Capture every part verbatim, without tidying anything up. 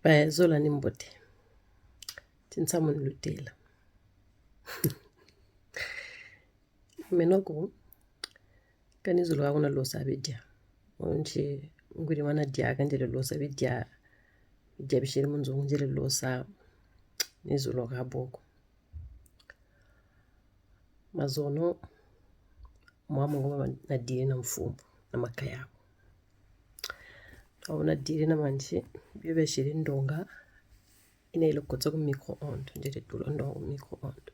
Baye, zola ni mbote. Ti nsamu ni lutêla. Meno ko, kani zulu aku na losa bidia. Wonti nguri mana dia ka nzele losa bidia. Bidia bisiri mu nzo nzele losa. Ni zulu ka bo ko. Mazono, mwa mungu mama nadiri na mfumbu, na makayabu. Awu nadiri na manti, bio biasiri ndonga, yina yele kotsa ku micro-ondes, nzele tula ndonga ku micro-ondes.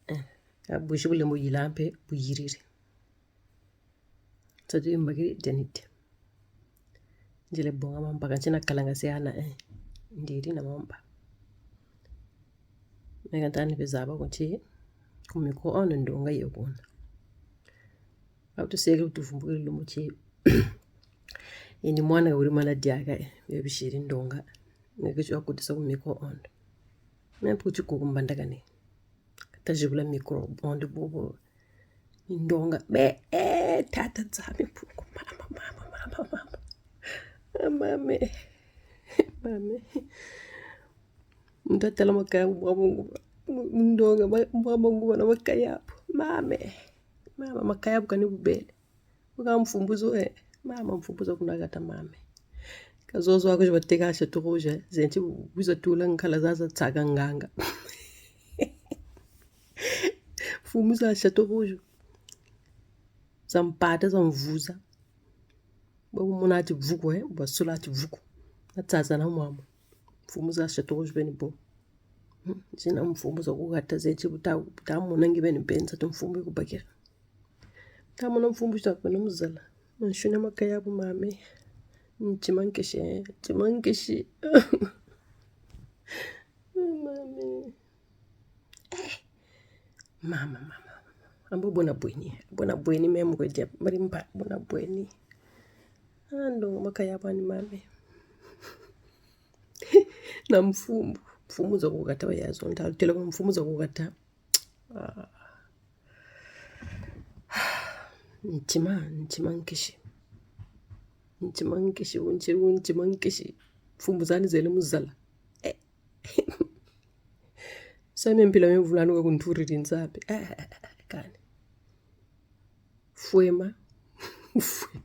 Eh, ka busi bulembo yila mpe, buyiriri. Tatu yimbakiri dia nite. Nzele bonga mamba, kansi na kalanga se hana, eh. Ndiri na mamba. Me ka ntani mpe zaba ko ti, ku micro-ondes ndonga ye kuna. Awu tuseke tuvumbukiri lumbu ti. Yandi mwana wuri mana diaka, eh. Bio bisiri ndonga. Nge ke ti wakotisa ku micro-ondes. Me mpe kuti kuku mbandakane. Kata zibula micro-ondes bobo. Ndonga. Be, eh, tata Nzambi Mpungu. Mama, mama, mama, mama. Ah, mame. Mame. Muntu watala makayabu mwa mungu. Ndonga, mwa, mwa mungu na makayabu. Mame. Mama, makayabu kani bubele. Buka mfumbu zo, eh. Mama, mfumbu zo kuna kata mame. Ka zozo ako zi bateka Château Rouge, eh. Zenti wiza tula nkala zaza tsaka nganga. Mfumbu za Château Rouge. Za mpata, za mvuza. Bo mona ti vuku, eh. Bo basula ti vuku. Na tsatsa na mwamu. Mfumbu za Château Rouge beni bo. Hmm, zina mfumbu za kukata zeti buta, buta mona nge beni mpenza ti mfumbu kubakira. Ta mona mfumbu za kwena muzala. Nsuni makayabu mame. Ntima nkesi, ntima nkesi. Mame. Eh. Mama, mama, mama. Ambo bona bweni. Bona bweni me mu kwe dia. Mari mpa, bona bweni. Ah, ndonga makayabu ani mame. Na mfumbu. Mfumbu za kukata bayazo. Nta tela kwa mfumbu za kukata. Ah. Ntima, ntima nkesi. Ntima nkesi, wunti, wuntima nkesi. Mfumbu zani zele muzala. Eh. Sa me mpila me mvula nuka kunturiri Nzambi. Eh, eh, eh, eh, kani. Fwema. Fwema.